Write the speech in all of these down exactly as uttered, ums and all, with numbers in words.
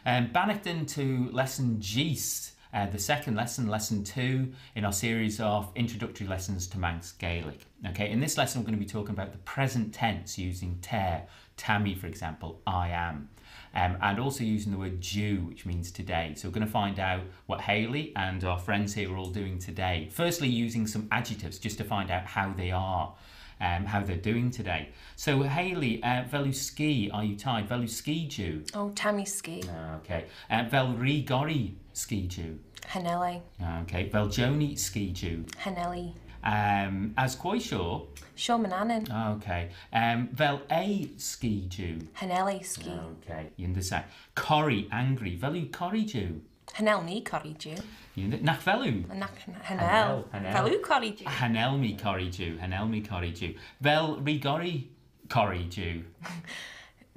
Um, bannaghtyn to lesson jees, uh, the second lesson, lesson two in our series of introductory lessons to Manx Gaelic. Okay, in this lesson we're going to be talking about the present tense using t'er, ta mee, for example, I am, um, and also using the word jiu, which means today. So we're going to find out what Haley and our friends here are all doing today. Firstly, using some adjectives just to find out how they are, um, how they're doing today. So Haley, uh, vel oo skee, are you tired? Vel oo skee jiu? Oh, ta mee skee. Ah, okay. Uh, vel Ree Gorree skee jiu? Cha nel eh. Okay. Vel Joni skee jiu? Cha nel ee. Um, as quoi shoh? Shoh Manannan. Okay. Um, vel eh skee jiu? Cha nel eh skee. Okay. Yindyssagh. Corree, angry. Vel oo corree jiu? Cha nel mee corree jiu. Yindy-, nagh vel oo? Nagh, cha nel. Cha nel, cha nel. Vel oo corree jiu? Cha nel mee corree jiu. Cha nel mee corree jiu. Vel Ree Gorree corree jiu?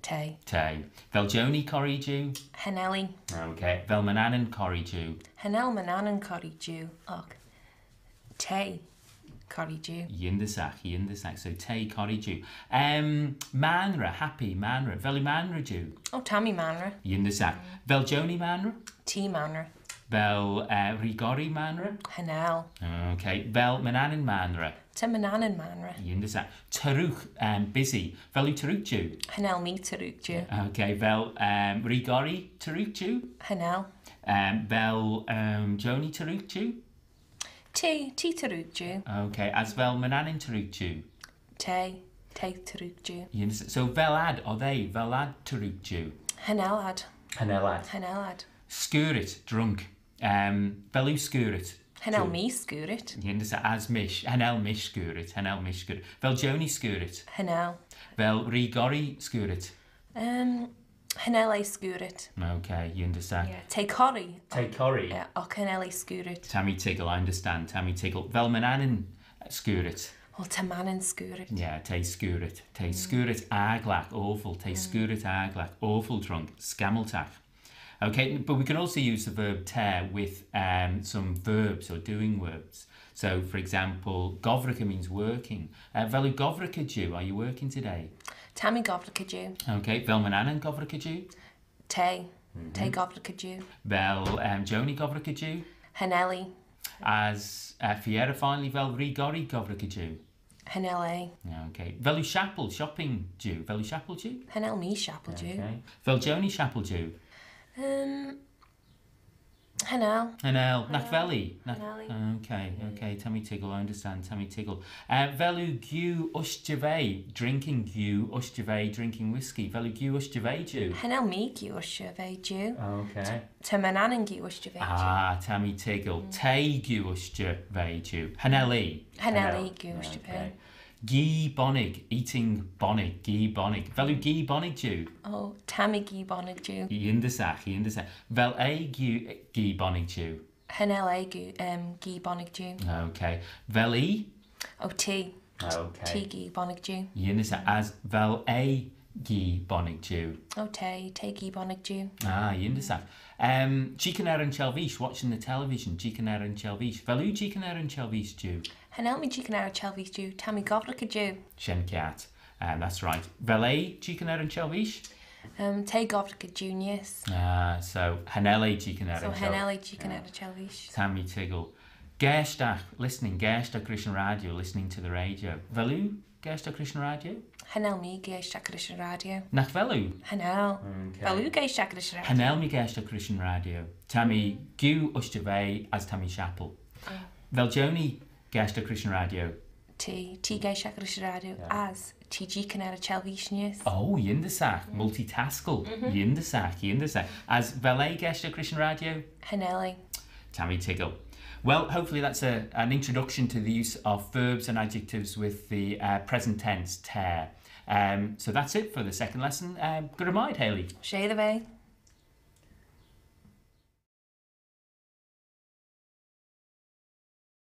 T'eh. T'eh. Vel Joni corree jiu? Cha nel ee. Okay. Vel Manannan corree jiu? Cha nel Manannan corree jiu. Och. T'eh corree jiu. Yindyssagh, yindyssagh. So t'eh corree jiu. Um, maynrey, happy, maynrey. Vel oo maynrey jiu? Oh, ta mee maynrey. Yindyssagh. Vel Joni maynrey? T'ee maynrey. Vel, uh, Ree Gorree maynrey? Cha nel. Okay. Vel Manannan maynrey? Ta Manannan maynrey. Yindyssagh. Tarook, um, busy. Vel oo tarook jiu? Cha nel mee tarook jiu. Okay. Vel, um, Ree Gorree tarook jiu? Cha nel. Um, vel, um, Joni tarook jiu? T'eh, t'ee tarook jiu. Okay, as vel Manannan tarook jiu? T'eh, t'eh tarook jiu. Yindyssagh. So vel ad, or they, vel ad tarook jiu? Cha nel ad. Cha nel ad. Cha nel ad. Scuirit, drunk. Um, vel oo scuirit? Cha nel mee scuirit. Yindyssagh, as mish. Cha nel mish scuirit. Cha nel mish scuirit. Vel Joni scuirit? Cha nel. Vel Ree Gorree scuirit? Um, cha nel eh scuirit. Okay, yindyssagh. Yeah, t'eh corree. T'eh corree. Yeah, oh, cha nel eh scuirit. Ta mee toiggal, I understand. Ta mee toiggal. Vel Manannan scuirit? Oh, ta Manannan scuirit. Yeah, t'eh scuirit. T'eh scuirit agglagh, awful. T'eh scuirit agglagh, awful drunk, scammyltagh. Okay, but we can also use the verb t'er with, um, some verbs or doing verbs. So, for example, gobbraghey means working. Uh, vel oo gobbraghey jiu? Are you working today? Ta mee gobbraghey jiu. Okay, vel Manannan gobbraghey jiu? T'eh. T'eh gobbraghey jiu. Vel, um, Joni gobbraghey jiu? Cha nel ee. As, uh, fer y finally, vel Ree Gorree gobbraghey jiu? Cha nel eh. Okay. Vel oo shappal, shopping jiu? Vel oo shappal jiu? Cha nel mee shappal jiu. Okay. Vel Joni shappal jiu? Um, cha nel. Cha nel. Nagh vel ee? Cha nel ee. Okay, okay. Ta mee toiggal, I understand. Ta mee toiggal. Uh, vel oo giu ushtey vea? Drinking giu ushtey vea, drinking whiskey. Vel oo giu ushtey vea jiu? Cha nel mee giu ushtey vea jiu. Okay. Ta Manannan giu ushtey vea jiu. Ah, ta mee toiggal. T'eh giu ushtey vea jiu. Cha nel ee. Cha nel ee giu ushtey vea. Okay. Gee bonnig, eating bonnig, gee bonnig. Vel oo gee bonnig jiu? Oh, ta mee gee bonnig jiu. Yindyssagh, yindyssagh. Vel eh gee, gee bonnig jiu? Cha nel eh gee, um, gee bonnig jiu. Okay. Vel ee? Oh, t'ee. Okay. T'ee gee bonnig jiu. Yindyssagh, as vel eh gee bonnig jiu? Oh, t'eh, t'eh gee bonnig jiu. Ah, yindyssagh. Um, jeeaghyn er yn çhellveeish, watching the television, jeeaghyn er yn çhellveeish. Vel oo jeeaghyn er yn çhellveeish jiu? Cha nel mee jeeaghyn er yn çhellveeish jiu, ta mee gobbraghey jiu. Shen kiart. Um, that's right. Vel eh jeeaghyn er yn çhellveeish? Um, t'eh gobbraghey jiu neesht. Ah, so, cha nel eh jeeaghyn er yn çhellveeish. So, cha nel eh jeeaghyn er yn çhellveeish. Ta mee toiggal. Geaishtagh, listening, geaishtagh rish yn radio, listening to the radio. Vel oo geaishtagh rish yn radio? Cha nel mee geaishtagh rish yn radio. Nagh vel oo? Cha nel. Okay. Vel oo geaishtagh rish yn radio? Cha nel mee geaishtagh rish yn radio. Ta mee giu ushtey vea as ta mee shappal. Oh. Vel Joni geaishtagh rish yn radio? T'ee, t'ee geaishtagh rish yn radio. Yeah. As t'ee jeeaghyn er yn çhellveeish neesht. Oh, yindyssagh. Multitaskal. Yindyssagh, yindyssagh. As vel eh geaishtagh rish yn radio? Cha nel eh. Ta mee toiggal. Well, hopefully that's a, an introduction to the use of verbs and adjectives with the, uh, present tense, t'er. Um, so that's it for the second lesson. Um, good night, Haley. She the way.